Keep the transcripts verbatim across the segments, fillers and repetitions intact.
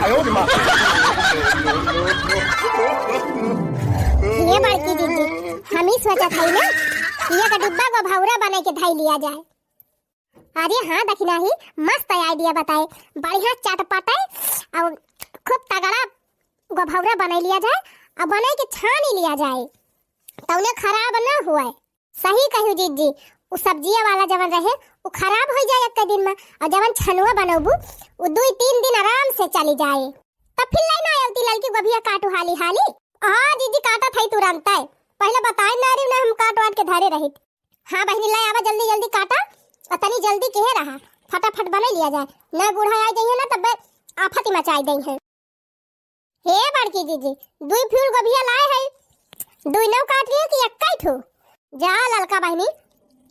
हे बड़की दीदी, हम ही सोचत हई ना कि एक डिब्बा गोभौरा बनाई के धई लिया जाए। अरे हाँ, दखिनाही, मस्त idea बताए, बढ़िया चटपटे और खूब तगड़ा गोभौरा बनाई लिया जाए और बनाई के छानी लिया जाए, तौने खराब ना हुए। सही कहू जीजी, उ सब्जिया वाला जवन रहे, उ खराब हो जाए एक दिन में, और जवन छनुआ बनौबू, उ दुई तीन दिन आराम से चली जाए। तब फिर लाई ना आवती ललकी गोभिया काटू हाली हाली। हाँ जीजी, काटत हई तुरंते, पहले बताए ना रही ना, हम काट वाट के धरे रहित। हाँ बहिनी, लाई आवा जल्दी जल्दी काटा, और तनी जल्दी केहे रहा, फटाफट बनाई लिया जाए, ना बूढ़ा आ जाइए ना तब आफत ही मचाई दई है। हे बड़की जीजी, दुई फूल गोभिया लाए है, दुई नौ काट लिए कि एक्कै ठो? जा ललका बहिनी,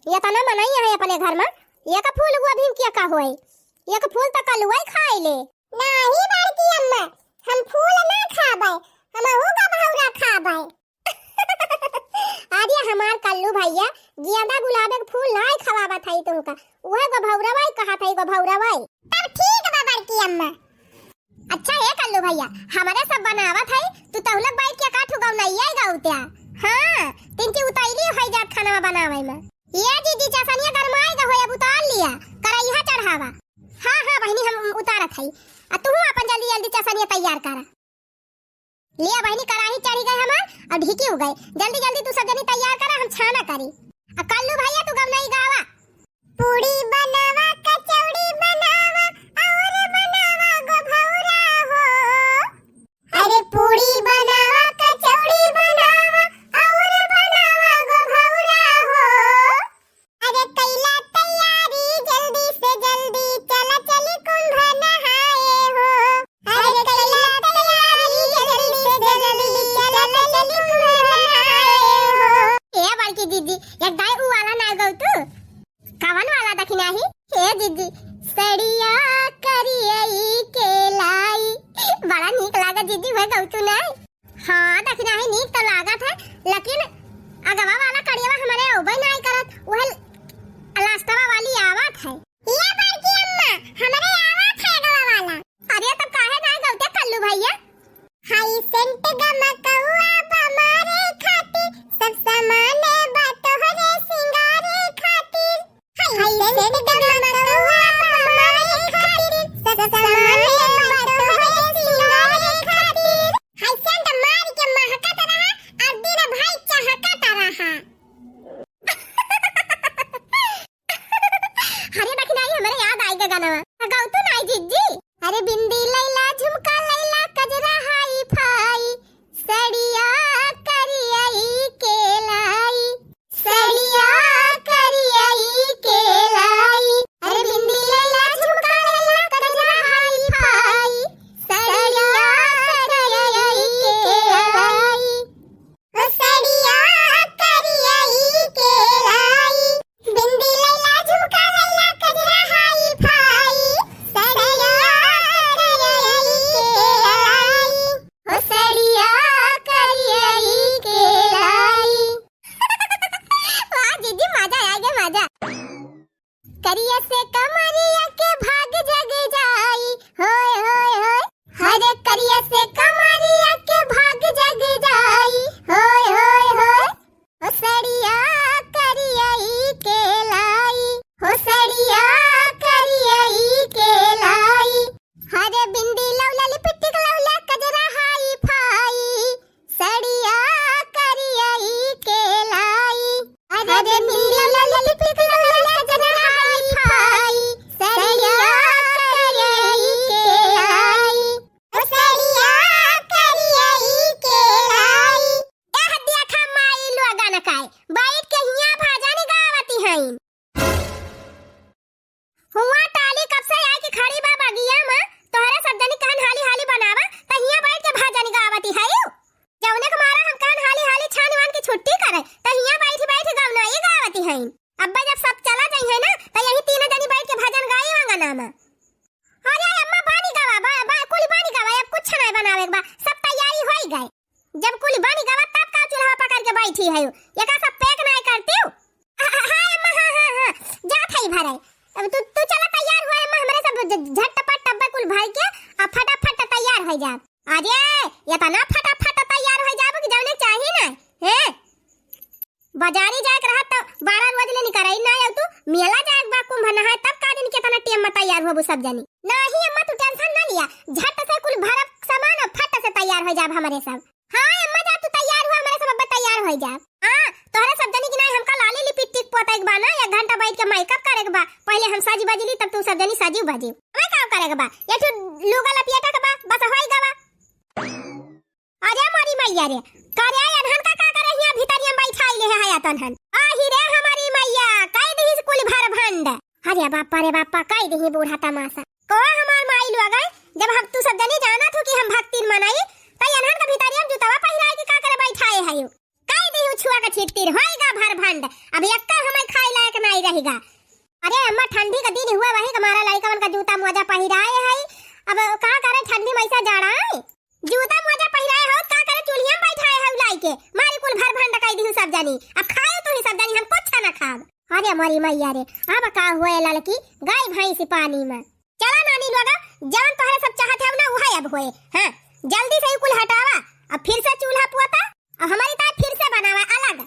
इतना मनई है अपने घर में, एक फूल गोभी के का होए, एक फूल तो कलुआ ही खाए ले। नाही बड़की अम्मा, हम फूल ना खाबे, हमहू गोभौरा खाबे। अरे हमार कल्लू भैया, गेंदा गुलाब के फूल नाय खवावत हई तुमका, उहे गोभौरवाई कहत हई, गोभौरवाई। तब ठीक बा बड़की अम्मा। अच्छा हे कल्लू भैया, हमरे सब बनावत हई, तू तहुलक बैठ के काठू गौनैया गौत्या। हाँ, तिनकी उतैली होइ जात खाना बनावे में। ये दीदी, चसनिया गरमाई गा होय, अब उतार लिया, करैहा चढ़ावा। हाँ हाँ बहिनी, हम उतारत हई, आ तू अपन जल्दी जल्दी चसनिया तैयार करा। लिया बहिनी, कढ़ाई चढ़ी गए हमार, और ढीकी हो गए। जल्दी जल्दी तू सब जनी तैयार करा, हम छाना करी। आ कल्लू भैया तू गवनई गावा। पूड़ी बनावा, कचौड़ी बनावा, और बनावा गोभौरा हो। अरे पूड़ी बनावा, कचौड़ी बनावा, और बनावा गोभौरा हो। अरे कैला तैयारी जल्दी से जल्दी, चला चली कुंभ नहाए हो। अरे कैला तैयारी जल्दी से जल्दी, चला चली कुंभ नहाए हो। ए बड़की दीदी, एक दाई ऊ वाला ना गौ तू? कवन वाला दखिनाही? हे दीदी, सड़िया करियई के लाई। बड़ा नीक लागत दीदी, वह गौ तू ना? हाँ, दखिनाही नीक तो लागत है, लेकिन अगवा वाला करियवा हमरे अउबे नाई करत, उहे लास्टवा वाली आवत है। ये बड़की अम्मा, हमरे आवत है अगवा वाला। अरे तब काहे नाई गौते कल्लू भैया? हाई सेंट गमकौआ बा मारे खातिर, सब सामान बा तोहरे सिंगारे खातिर। हाय सेंट मार के महकत रहा, और दिन भर चहकत रहा। अरे दखिनाही, हमरे याद आइगा गाना। गौ तू नाई जिज्जी। अरे बिंदी लैला झुमका लैला कजरा हाई फाई, सड़िया करियई के लाई। सड़िया करियई के लाई। अरे बिंदी लैला झुमका लैला कजरा हाई फाई। सड़िया करियई के लाई। ओ सड़िया करियई के लाई। बिंदी लैला झुमका लैला कजरा हाई फाई। सड़िया करियई के लाई। ओ सड़िया करियई के लाई। वाह दीदी, मजा आ गया, मजा। करिया से कमरिया के भाग जग जाई, होय, होय, होय। हरे करिया से कमरिया के भाग जग जाई, होय, होय, होय। ओ सड़िया करियई के लाई, हो सड़िया करियई के लाई। हरे बिंदी लौला लिपस्टिक लौला कजरा हाई फाई, सड़िया करियई के लाई। अरे बिंदी लौला लिपस्टिक लौला कजरा हाई फाई, सड़िया करियई के लाई। ओ सड़िया करियई के लाई। ए हदिया खा माई लोगन काय, बैठ के हियां भजन गावती हईन। हुआं टाली कब से आके खड़ी बा बगिया में, तोहरे सब जनी कहन हाली हाली बनावा, त हियां बैठ के भजन गावती हईउ। जौने के मारा हम कहन हाली हाली छान वान के छुट्टी करे, त हियां बैठ बैठ गवनाई गावती हईन। अब्बे जब सब चला जइहैं ना, त यही तीनों जनी बैठ के भजन गाई अंगना में। अरे अम्मा, बानी गवा, बा, बा, कुल बानी गवा, अब कुछ नहीं बनावे के बा, सब तैयारी होई गए। जब कुल बानी गवा, तब का चूल्हा पकड़ के बैठी है, एका सब पैक नहीं करती हूँ। हाँ, हाँ, हाँ, अम्मा, हाँ, हाँ, हाँ, जात है भरे। अब तू, तू चला तैयार हुआ अम्मा, हमरे सब झ-, झटपट डब्बा कुल भर के, अब फटाफट तैयार होइ जाब। अरे, एतना फटाफट तैयार होइ जाब कि जउने चाही ना, हैं? बजारी जाए के रहत त बारह बजले निकरई ना आउ तू, मेला जाए के बा कुंभ नहाए, तब का दिन केतना टेम में तैयार होबू सब जनी। नाही अम्मा, तू tension ना लिया, झट से कुल भरब सामान अउर फट से तैयार होइ जाब हमरे सब। हाँ अम्मा, जा तू तैयार हुआ, हमरे सब अब तैयार होइ जाब। हाँ, तोहरे सब जनी की नाही हमका लाली lipstick पोते के बा ना, एक घंटा बैठ के makeup करे के बा। पहिले हम सजी बजली तब तू सब जनी सजी बजी। हमें का करे के बा? एक ठो लुगा लपेटे के बा, बस होइ गवा। अरे मोरी मैया रे, करे अनहन का, का करे हियां भीतरिया में बैठाई ले है तनहन। आही रे हमारी मैया, कई दिहिस कुल भर भंड। अरे बापा रे बापा, कई दिही बूढ़ा तमासा। को हमार माई लोगन, जब हम तू सब जनी जानत हो कि हम भक्तिन मनई, त अनहन का भीतरिया में जूतवा पहिराए के का करे बैठाए हयो? कई दिही छुआ के छितिर, होइगा भर भंड। अब एक्का हमें खाए लायक नाई रहिगा। अरे अम्मा, ठंडी का दिन हुआ, वही हमारा लड़िकवन का जूता मोजा पहिराए हई। अब का करे, ठंडी में ऐसा जाड़ाई। जूता मोजा पहिराए हो, का करे चूल्हिया में बैठाए हो लाई के? मारी कुल भर भंड कई दिहु सब जनी। अब खायो तू ही सब जनी, हम कुछ ना खाब। अरे मोरी मैया रे, अब का होए ललकी, गाय भैंस पानी में। चला नानी लोग, जवन तोहरे सब चाहत है ना, उहे अब होए। हाँ, जल्दी से ही कुल हटावा, अब फिर से चूल्हा पोता, अब हमारी ताई फिर से बनावा अलग।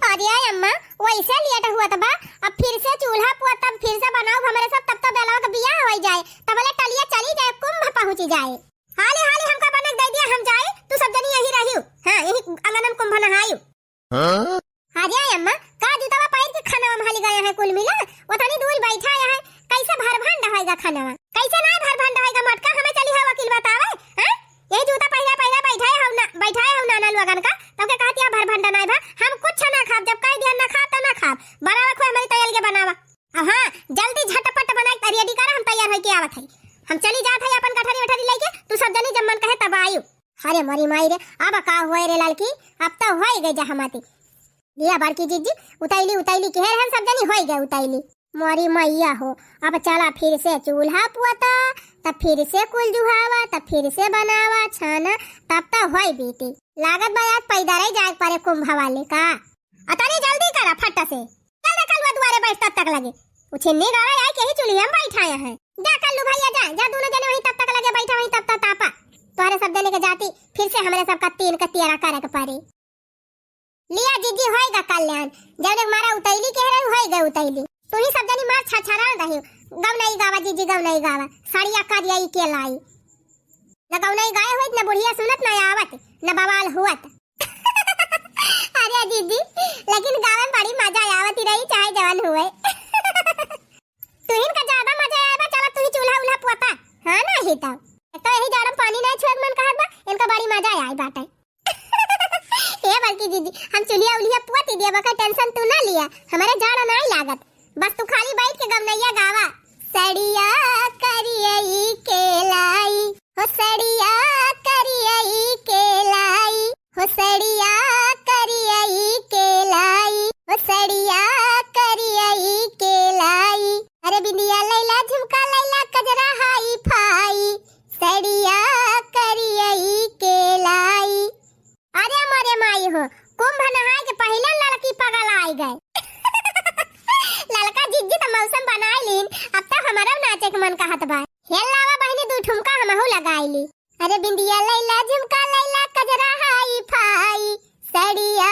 अरे अम्मा, वैसे लेट हुआ त बा, अब फिर से चूल्हा पोतब, फिर से बनाउब हमरे सब, तब तो बेलवा के बियाह होइ जाए, तब ले टलिया चली जाए, कुंभ पहुँची जाए। हाली हाली हमका बने के दे दिया, हम जाए, तू सब जनी यही रहियो। हाँ, यही अंगन में कुंभ नहायु। हाँ? अरे अम्मा, का जूतवा पहिर के खाना में हाली गया है कुल मिला, ओतनी दूर बैठा है, कैसे भर भंड होएगा खाना? कैसे ना भर भंड होएगा मटका, हमें चली हो वकील बतावे, हैं? यही जूता पहिरा पहिरा बैठाए हो ना, बैठाए हो नाना लोगन का, तब के कहती है भर भंडा नाई भा, हम कुछ ना खाब, जब कह दिया ना खाब त ना खाब, बनावा खोए हमारी तैयार के बनावा। अब हाँ, जल्दी झटपट बनाई, ready करा, हम तैयार होके आवत है, हम चली जात है अपन गठरी वठरी लेके, तू सब जनी जब मन कहे तब आयु। अरे मोरी माई रे, अब का होए रे ललकी, अब तो होए गए जहमती। लिया बड़की जिज्जी, उतैली उतैली कहे रहन सब जनी, होए गए उतैली। मोरी मैया हो, अब चला फिर से चूल्हा पुअता, तब फिर से कुल जुहावा, तब फिर से बनावा छाना, तब तो होई बीती। लागत बा आज पैदल ही जाए परे कुंभ वाले का। अतनी जल्दी करा फट से। चल रे कलुआ दुआरे बैठ तब तक लगे। उ छिन्नी गावे आई के ही चूल्हे में बैठाए हैं। जा कल्लू भैया जा, जा दोनों जने वहीं तब तक लगे बैठा, वहीं तब तक तापा। तोहरे सब जने के जाती फिर से हमरे सब का तीन के तियारा करे के पड़ी। लिया जिज्जी, होइगा कल्याण, जौन एक मारा उतैली कह रही, होइगा उतैली। तू ही सब जनी मार छछरान रही, गौनई गावा जिज्जी, गौनई गावा, साड़िया करिया ई के लाई। न गौनई गाए होइत, न बुढ़िया सुनत, न आवत, न बवाल हुअत। अरे जिज्जी, लेकिन गावे में बड़ी मजा आवत ही रही, चाहे जवन हुए। तुहिन का ज्यादा मजा आए बा, चला तुही चूल्हा उल्हा पोता। हाँ ना ही तब। एक तो यही जाड़ा में पानी नहीं छुए के मन कहत बा, इनका बड़ी मजा आई बाटे। ए बड़की दीदी, हम चुलिया उलिया पुआ ती दिया, बका tension तू ना लिया, हमारे जाड़ा नाई लागत, बस तू खाली बैठ के गवनैया गावा। सड़िया करियई के लाई, हो सड़िया करियई के लाई, हो सड़िया करियई के लाई, हो सड़िया करियई के लाई। अरे बिंदिया लैला, झुमका लैला, कजरा हाई फाई, सड़िया करियई के लाई। अरे मोरे माई हो, कुंभ नहाए के पहिले ललकी पगल आई गए। ललका जिज्जी त मौसम बनाई लीन, अब तो हमारा नाचे के मन कहत बा। हे लावा बहिनी, दू ठुमका हमहू लगाई ली। अरे बिंदिया लैला, झुमका लैला, कजरा हाई फाई, सड़िया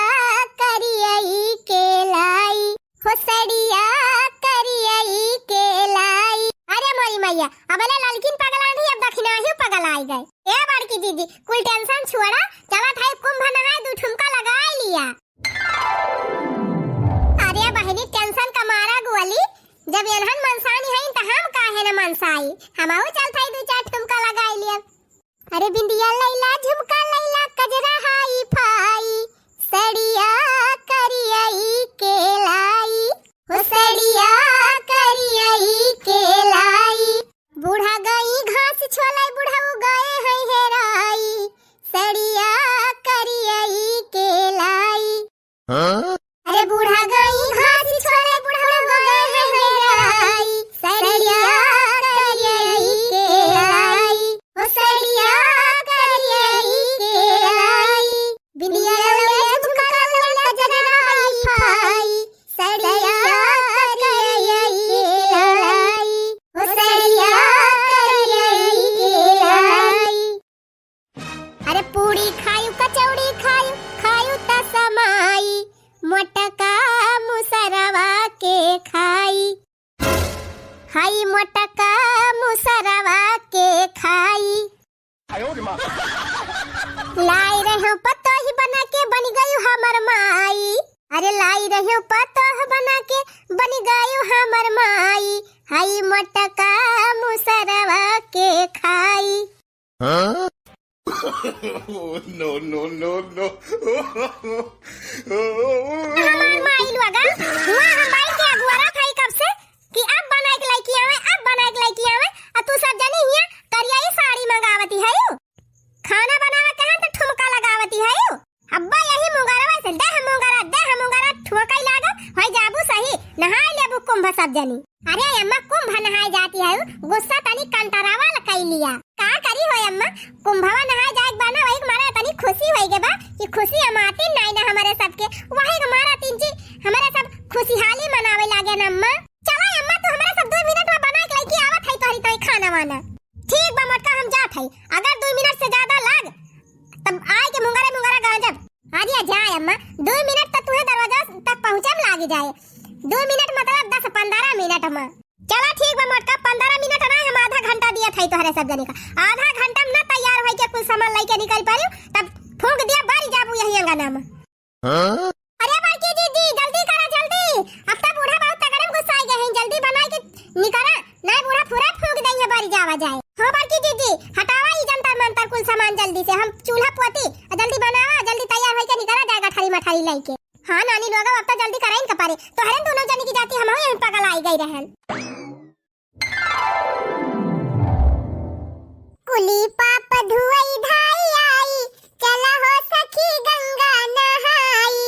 करियई के लाई, हो सड़िया करियई के लाई। अरे मोरी मैया, अब ले ललकिन पगलान ही, अब दखिनाही पगल आई गए। ए बड़की दीदी, कुल tension छोड़ा, चलत है कुंभ नहाए, दू ठुमका लगाई लिया। अरे बहिनी, tension का मारा गोली, जब एनहन मनसानी हईन त हम काहे न मनसाई, हमहू चलत हई दू चार ठुमका लगाई लिया। अरे बिंदिया लैला, झुमका लैला, कजरा हाई फाई, सड़िया करियई के लाई, हो सड़िया करियई के लाई। बूढ़ा गई घास छोले, बुढ़ऊ गए हैं हेराई, सड़िया करियई के लाई। हाँ? अरे बूढ़ा गई घास छोले, बुढ़ऊ गए हैं हेराई, सड़िया करियई के लाई, हो सड़िया करियई के लाई। बिंदिया लैला, झुमका लैला, कजरा हाई फाई, सड़िया करियई के लाई, हो सड़िया करियई के पतोह बना के बन गयू हमर माई। अरे लाई रह्यो पतोह बना के बन गयू हमर माई। हाई मोटका मुसरवा के खाई। हाँ? Oh, no, no, no, no। हमार माई लोगा, हुआ हम माई के अगुआरा था कब से कि अब बनाए के लइकी आवे, अब बनाए के लइकी आवे, आ तू सब जनी हिया करियाई साड़ी मंगावती है यू। खाना बनावे के है तो ठुमका लगावती है यू। अब्बा यही मुंगरवा से देह मुंगरा, देह मुंगरा ठुमकई लागो, होई जाबू सही, नहाए लेबू कुंभ सब जनी। अरे अम्मा, कुंभ नहाए जाती है, गुस्सा तनी कंटरावल कई लिया। का करी हो अम्मा, कुंभवा नहाए जाए के बा ना, वही के मारा तनी खुशी होई गे बा कि खुशी अमातिन नाई ना हमरे सबके, वही के मारा तीन जी हमरे सब खुशहाली मनावे लागे ना अम्मा। चला अम्मा, तू हमरे सब दो मिनट में बना के लइके आवत है तोहरी तोही खाना वाना। ठीक बा मोटका, हम जात है, अगर दो मिनट से ज्यादा लाग तब आए के मुंगरे मुंगरा गांजब। अरे जाए अम्मा, दो मिनट तो तुहे दरवाजा तक पहुँचे में लागी जाए। दो मिनट मतलब दस पन्द्रह मिनट में। चला ठीक बा मोटका, पन्द्रह मिनट ना, हम आधा घंटा दिया था तोहरे सब जने का। आधा घंटा में ना तैयार होई के कुल सामान लेके निकल पारियो, तब फूंक दिया बारी जाबू यही अंगना में। हाँ? अरे बड़की दीदी, जल्दी करा, जल्दी। अब तो बूढ़ा बहुत तगड़े में गुस्सा आ गए हैं, जल्दी बनाए के निकला, नहीं बूढ़ा पूरा फूंक देंगे बारी जावा जाए। हाँ बड़की दीदी, हटावा ई जंतर मंतर कुल सामान जल्दी से, हम चूल्हा पोती, आ जल्दी बनावा, जल्दी तैयार होई के निकला जाए गठारी मठारी लेके। हाँ नानी लोग, अब तो जल्दी कराइन के पारे, तोहरे दोनों जनी की जाती हम यहीं पगल आई गई रहन। कुली पाप धुआई धाई आई, चला हो सखी गंगा नहाई।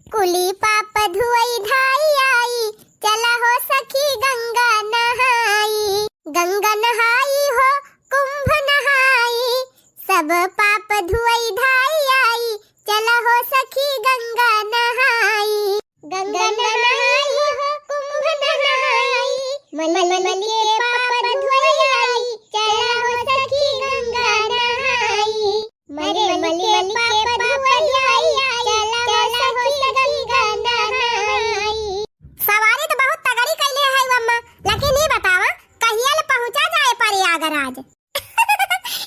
कुली पाप धुआई धाई आई, चला हो सखी गंगा नहाई। गंगा नहाई हो कुंभ नहाई, सब पाप धुआई धाई आई, चला हो सखी गंगा नहाई। गंगा नहाई हो कुंभ नहाई, मल मल के पाप धुआई आई, चला हो सखी गंगा नहाई। मल मल के पाप धुआई आई, चला हो सखी गंगा नहाई। सवारी तो बहुत तगड़ी कैले है अम्मा, लेकिन ई बतावा कहिया ले पहुँचा जाए प्रयागराज?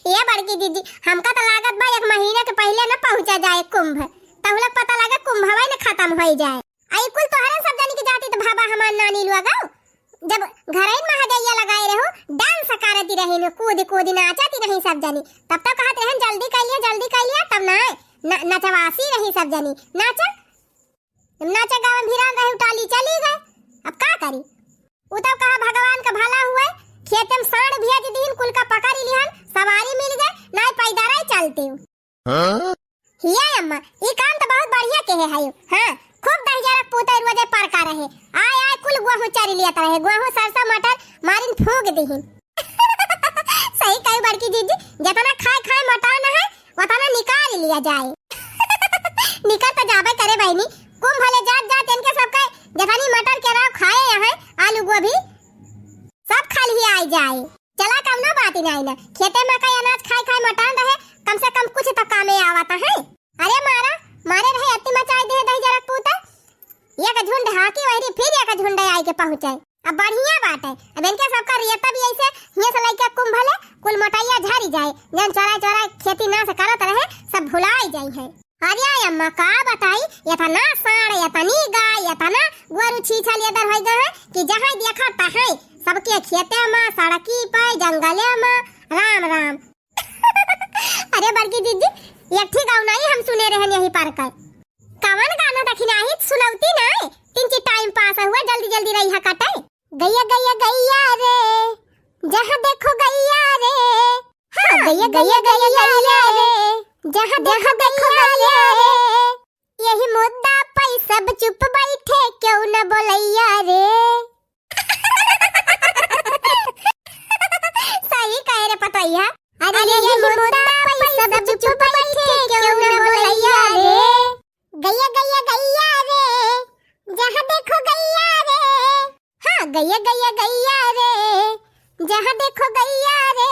ये बड़की दीदी, हमका तो लागत बा एक महीना के पहिले न पहुँचा जाए कुंभ, तहुलक पता लगे कुंभवा न खत्म होई जाए। आई कुल तोहरे सब जनी की जाती तो भाबा हमार नानी लोग आओ, जब घरइन में हजैया लगाए रहो, डांस करती रही न, कूद कूद नाचती रही सब जनी, तब तो कहत रहन जल्दी कर लिया, जल्दी कर लिया, तब ना न-, नचवासी रही सब जनी, नाचा नाचा गावन भिरान रहे, उटाली चली गए। अब का करी? उ तब कहा भगवान का भला हुए, खेते में साँड़ भेज दीन, कुल का पकड़ लिहन, सवारी मिल गए, नाई पैदल ही चलते हो। हाँ? हिया अम्मा, ई काम तो बहुत बढ़िया के है, है। हाँ, खूब दहिजरक पूते रोजे पर का रहे, आय आय कुल गोहूँ चरी लियत रहे, गोहूँ सरसों मटर मारिन फूंक दीहिन। सही कही बड़की जीजी, जितना खाए खाए मोटाव ना है, उतना निकाल लिया जाए। निकल तो जाबे करे बहनी, कुंभ ले जात जात इनके सबके जतनी मटर के राव खाए हैं, आलू गोभी, सब खा लिए आई जाए। चला कवनो बात ही नहीं ना, खेते में का अनाज खाए खाए मोटान रहे, कम से कम कुछ तो कामे आवत है। अरे मारा, मारे रहे अति मचाई दे दहिजरक पूता, एक झुंड हाकी वहरी फिर एक झुंड आई के पहुँचे। अब बढ़िया बात है, अब इनके सबका रेता भी ऐसे हियाँ से लइके कुंभ ले कुल मोटैया झरी जाए, जन चोराई चोराई खेती नाश करत रहे, सब भुलाई जाई है। अरे अम्मा का बताई, इतना साँड़, इतनी गाय, इतना गोरू छीछल इधर हो गए हैं कि जहाँ देखा तहाँ सबके खेते में, सड़की पे, जंगले में, राम राम। अरे बड़की जीजी, एक ठी गौनाई हम सुने रहन यही पर कर। कवन गाना दखिनाही सुनौती ना, तिनची टाइम पास हुआ, जल्दी जल्दी रही है कटे। गैया गैया गैया रे, जहाँ देखो गैया रे। हाँ, गैया गैया गैया रे, जहाँ देखो गैया रे। यही मुद्दा पे सब चुप बैठे, क्यों न बोलैया रे। सही कहे रे पतोहिया। अरे यही मुद्दा पे सब चुप बैठे, क्यों न बोलैया रे। गैया गैया गैया रे, जहाँ देखो गैया रे। हाँ, गैया गैया गैया रे, जहाँ देखो गैया रे।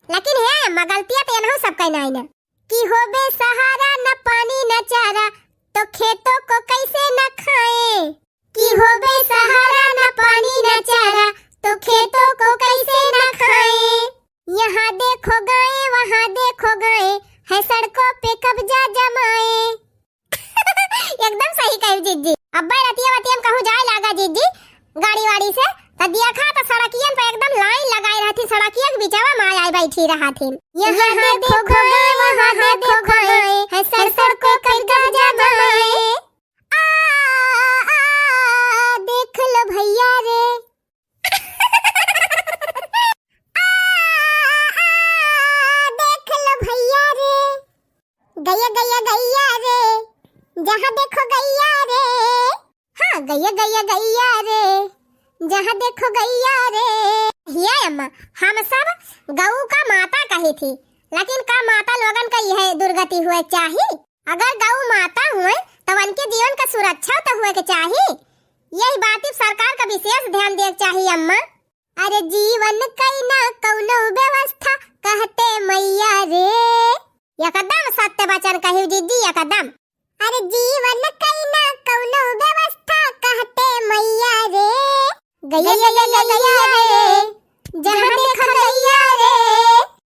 लेकिन हे अम्मा, गलतियाँ तो एनहू सब कहना है ना कि हो बेसहारा, न पानी न चारा, तो खेतों को कैसे न खाएं। कि हो बेसहारा, न पानी न चारा, तो खेतों को कैसे न खाएं। यहाँ देखो गाय, वहाँ देखो गाय, है सड़कों पे कब्जा जमाए। एकदम सही कही जिज्जी। अब्बे रतिया वतिया में कहूँ जाए लागा जिज्जी गाड़ी वाड़ी से, त देखा त सड़कियन पे एकदम लाइन लगाए रहती, सड़किया के बिचवा में आए बैठी रहती। यहाँ देखो गाए, वहाँ देखो बाएं, है सड़कों पे कब्जा जमाए। आ, आ, देख लो भैया रे। आ, आ, देख लो भैया रे। गैया, गैया, गैया रे। जहाँ देखो गैया रे। हाँ, गैया, गैया, गैया रे। जहाँ देखो गैया रे। हिया अम्मा, हम सब गऊ का माता कही थी, लेकिन का माता लोगन का यह दुर्गति हुए चाही? अगर गऊ माता हुए, तो उनके जीवन का सुरक्षा तो हुए के चाही। यही बात पे सरकार का विशेष ध्यान देवे के चाही अम्मा। अरे जीवन कई ना कौनो व्यवस्था, कहते मैया रे। एकदम सत्य वचन कही जिज्जी, एकदम। अरे जीवन कई ना कौनो व्यवस्था, कहते मैया रे। गैया, गैया, गैया रे, जहाँ देखा गैया रे।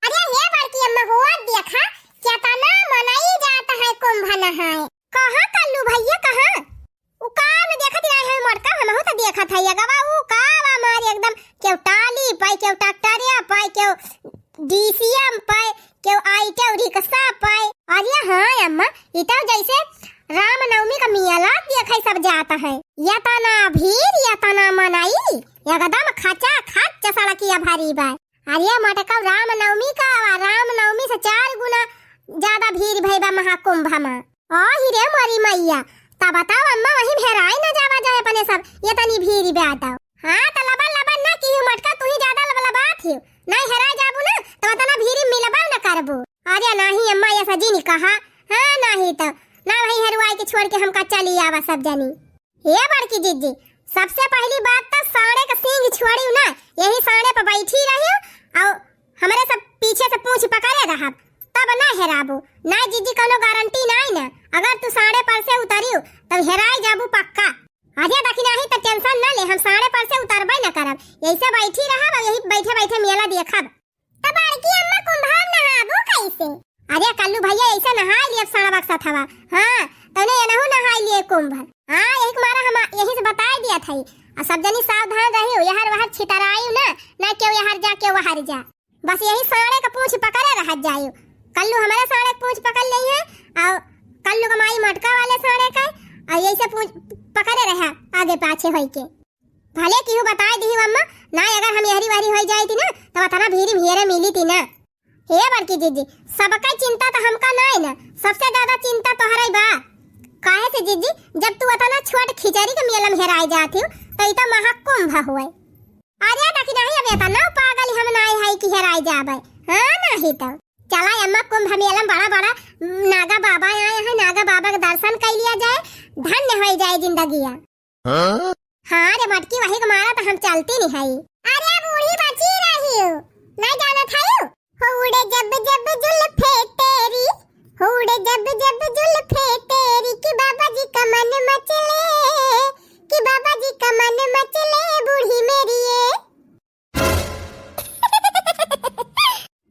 अरे हे बड़की अम्मा, हुआ देखा, केतना मनई जात है कुंभ नहाए। कहाँ कल्लू भैया, कहाँ? उ का न देखत रहे हैं मोटका, हमहू तो देखत है अगवा, उ का बा मारी एकदम, केहू टाली पाई, केहू ट्रैक्टरिया पाई, केहू डीसीएम पाई, केहू आई, केहू रिक्शा पाई। अरे हाँ अम्मा, ई तो जैसे रामनवमी का मेला देखे सब जात है। एतना भीड़, एतना मनई, एकदम खचा खच सड़किया भरी बा। अरे मोटका, रामनवमी का बा, रामनवमी से चार गुना ज्यादा भीड़ भई बा महाकुंभ में। ओ ही रे मोरी मैया, तब बताओ अम्मा, वहीं हेराई न जावा जाए अपने सब, एतनी भीड़ बा तो। हाँ, त लबा लबा ना की मोटका, तू ही ज्यादा लबा लबा थी, नहीं हेराई जाबू ना, तब एतना भीड़ मिलबा न करबू। अरे नहीं अम्मा, ऐसा जी नहीं कहा, हाँ नहीं तो, ना वहीं हेरुआई के छोड़ के हमका चली आवा सब जनी। हे बड़की जिज्जी, सबसे पहली बात तो साँड़े का सींग छोड़ियो ना, यही साँड़े पर बैठी रहियो और हमरे सब पीछे से पूँछ पकड़े रहब, तब ना हेराबू। ना जिज्जी, कौनो गारंटी नाई ना, अगर तू साँड़े पर से उतरियो तब हेराई जाबू पक्का। अरे दखिनाही त टेंशन ना ले, हम साँड़े पर से उतरबे ना करब, यही से बैठी रहब और यही बैठे बैठे मेला देखब। त बड़की अम्मा, कुंभा में नहाबू कैसे? अरे कल्लू भैया, ऐसे नहाई लिए अब साँड़वा के सथवा। हाँ, तने एनहू नहाई लिए कुंभ। हाँ, यही के मारा हम यही से बताई दिया था। आ सब जनी सावधान रहियो, यहर वहर छितराइयो ना, ना केहू यहर जा, केहू वहर जा। बस यही साँड़े का पूँछ पकड़े रहत जाइयो। कल्लू हमारे साँड़े का पूँछ पकड़ लेइहैं, और कल्लू का माई मोटका वाले साँड़े का, और यही से पूँछ पकड़े रहा आगे पाछे होई के। भले केहू बताए दिही अम्मा, ना अगर हम यहरी वहरी होई जाई थी ना, तब एतना भीड़ में हेरे मिली थी ना। हे बड़की जिज्जी, सबका चिंता तो हमका नाई ना, सबसे ज्यादा चिंता तोहरे बा। काहे से जिज्जी, जब तू एतना छोट खिचड़ी के मेला में हेराई जात हियो, तो ई तो महाकुंभ हुए। अरे दखिनाही, अब एतना पागल हम नाई है कि हेराई जाबे। हाँ, नहीं तो। चला अम्मा, कुंभ मेला में बड़ा बड़ा नागा बाबा आए हैं, नागा बाबा के दर्शन कर लिया जाए, धन्य हो जाए जिंदगिया। हाँ? हाँ रे मटकी, वही के मारा तो हम चलती नहीं है। अरे बूढ़ी बची रही हो, नहीं जानत है? हो उड़े जब जब जुल्फे तेरी, हो उड़े जब जब जुल्फे तेरी, कि बाबा जी का मन मचले, कि बाबा जी का मन मचले बूढ़ी मेरी ये।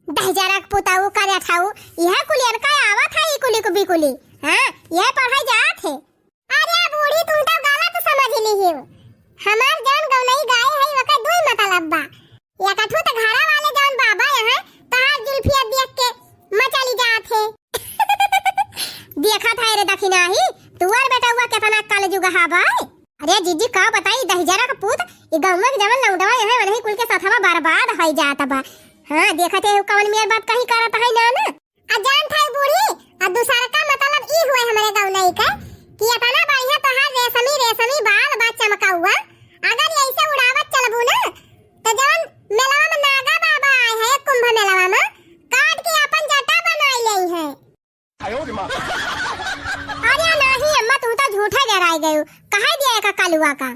दहिजरा के पुताऊ करे ठाऊ, यह कुलियन का आवत है, ई कुली को बिकुली। हाँ, यह पढ़ाई जात है। अरे बूढ़ी, तू तो गलत समझ ली हो। हमार जौन गौनई गाए है, ओकर दुई मतलब बा। एक ठू तो घरा वाले जौन बाबा यहाँ तहार जुल्फिया देख के मचली जात है। देखत है रे दखिनाही, तुअर बेटउआ केतना कलजुगहा बा। अरे जिज्जी, का बताई, दहिजरा के पूत, ई गौवा के जवन लौंडवा यहाँ वनही कुल के सथवा बर्बाद होई जात बा। हाँ, देखत है कौन मेर बात कहीं करत है ना, ना। आ जान थाई बूढ़ी, आ दूसर का मतलब ई हुए हमरे गौनई के कि एतना बढ़िया तोहार रेशमी रेशमी बाल बा चमकउआ, अगर यही से उड़ावत चलबू ना, तो जौन मेलवा में नागा बाबा आए हैं कुंभ मेलवा में, काट के अपन जटा बनाई लेई हैं। अरे नाही अम्मा, तू तो झूठा डेराई गयू, कहाई दिया एका कलुआ का।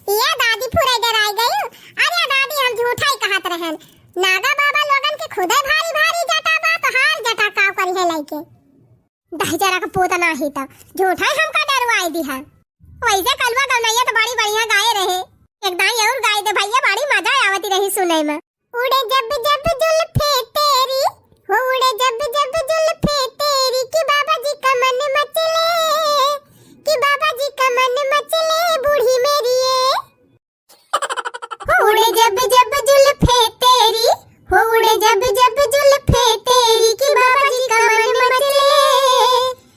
ये दादी फुरे डेराई गयू। अरे दादी, हम झूठा ही कहत रहन, नागा बाबा लोगन के खुदे भारी भारी जटा बा, तोहार जटा का करी है लइके। दहिजरा के पूत नाही त झूठा ही हमका डरवाई दिहा। वैसे कलुआ गौनैया तो बड़ी बढ़िया गाए रहे, एक दाई और गाए दे भैया, बड़ी मजा आवती रही सुने में। उड़े जब जब जुल्फे तेरी, हो उड़े जब जब जुल्फे तेरी कि बाबा जी का मन मचले, कि बाबा जी का मन मचले बूढ़ी मेरी ये। हो उड़े जब जब जुल्फे तेरी, हो उड़े जब जब जुल्फे तेरी कि बाबा जी का मन मचले,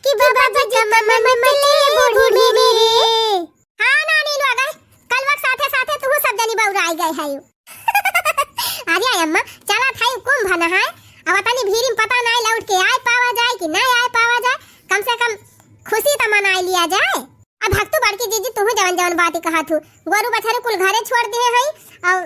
कि बाबा जी का मन मचले बूढ़ी मेरी ये। हाँ नानी लोग, कलुआ के साथे साथे तू सब जनी बउराई गए है। अरे अम्मा, चला था कुंभ नहाए, अब तनी भीड़ में पता नहीं लौट के आए पावा जाए कि नहीं आए पावा जाए, कम से कम खुशी तो मनाई लिया जाए। अब भक्तू बड़की जीजी, तू जवन जवन बात कहा थू, गोरू बछरू कुल घरे छोड़ दिए है, और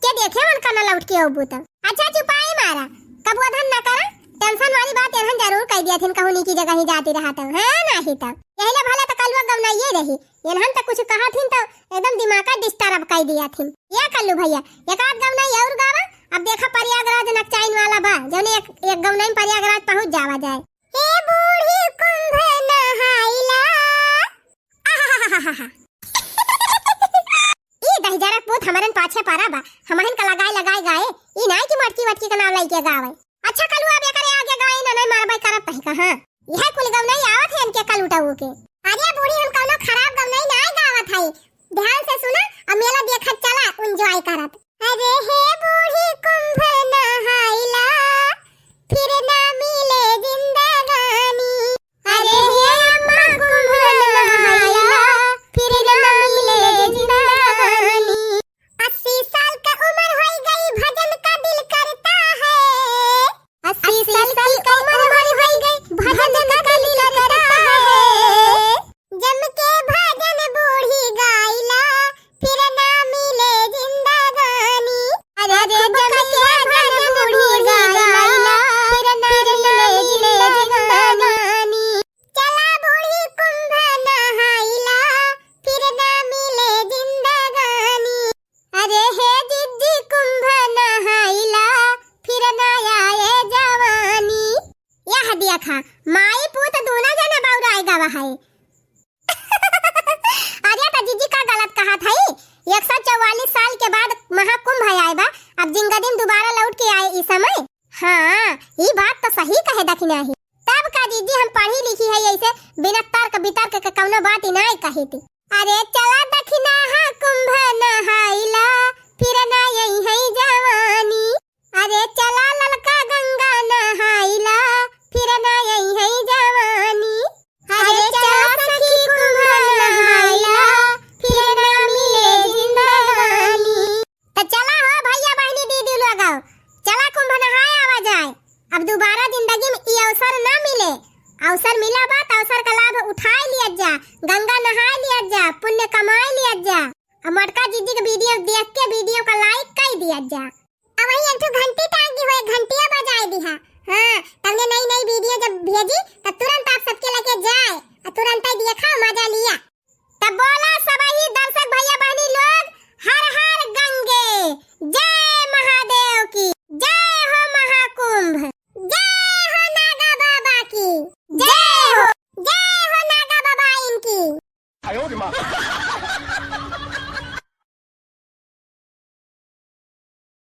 के देखे उनका न लौट के अबू तब। अच्छा चुपाई मारा, कबुआ धन न करा, टेंशन वाली बात एनहन जरूर कह दिया थिन, कहूँ नीकी जगह ही जाती रहा तब, हाँ नहीं तब। यही ले भला तो कलुआ गवनाइए रही, एनहन तो कुछ कहा थिन तो एकदम दिमाग का डिस्टर्ब कर दिया थिन। ये कल्लू भैया, एक आध गवनाई और गावा, अब देखा प्रयागराज नकचाइन वाला बा, जौने एक, एक गवनाई में प्रयागराज पहुँच जावा जाए। हे बूढ़ी कुंभ नहाइला। आहाहाहा। ई दहिजरा पूत हमरन पाछे परा बा, हमहिन का लगाए लगाए गाए, ई नाई कि मटकी वटकी का नाम लइके गावे। अच्छा कलू अब एकरे आगे गाए ना नहीं मारबै करब तही कहाँ। यह कुल गवनाई आवत है इनके कलू टऊ के। अरे बूढ़ी हम कौनो खराब गवनाई नाई गावत है, ध्यान से सुना और मेला देखत चला, एंजॉय करत। अरे हे बूढ़ी कुंभ नहाइला, फिर ना मिले जिंदगानी। अरे हे अम्मा कुंभ नहाइला, फिर ना मिले जिंदगानी। अस्सी साल का उम्र हो गई, भजन का दिल करता है। अस्सी साल की उम्र हो गई, भजन का दिल करता है। जम के भजन बूढ़ी गाइला, फिर ना मिले जिंदगानी। अरे जम के भजन बूढ़ी गाइला, फिर ना मिले जिंदगानी। चला बूढ़ी कुंभ नहाइला, फिर ना मिले जिंदगानी। अरे हे जिज्जी कुंभ नहाइला, फिर ना आए जवानी। यह देखा, माई पूत दूना जना बउराए गवा है। अरे त जिज्जी का गलत कहा था, एक सौ चौवालीस साल के बाद महाकुंभ आए बा, अब जिंगा दिन दोबारा लौट के आए इस समय। हाँ, ई बात तो सही कहे दखिना ही। तब का जिज्जी हम पढ़ी लिखी है, ऐसे बिना तर्क वितर्क के कौनो बात ही नाई कही थी। अरे चला दखिना हा कुंभ नहाइला, फिर ना यही है जवानी। अरे चला ललका गंगा नहाइला, फिर ना यही है जवानी। अरे चला सखी कुंभ नहाइला, फिर ना मिले जिंदगानी। त चला हो भैया बहिनी दीदी लोग, चला कुंभ नहाए आवा जाए। अब दोबारा जिंदगी में ई अवसर ना मिले, अवसर मिला बा त अवसर का लाभ उठाए लिया जा, गंगा नहाए लिया जा, पुण्य कमाए लिया जा। अब मटका जिज्जी के वीडियो देख के वीडियो का लाइक कर दिया जा। अब वही एक ठो घंटी टांग दी हो, एक घंटिया बजाए दिहा। हाँ, तमने नई नई वीडियो जब भेजी तो तुरंत आप सबके लगे जाए और तुरंत ही देखा मजा लिया। तब बोला सबही दर्शक भैया बहनी लोग, हर हर गंगे जय।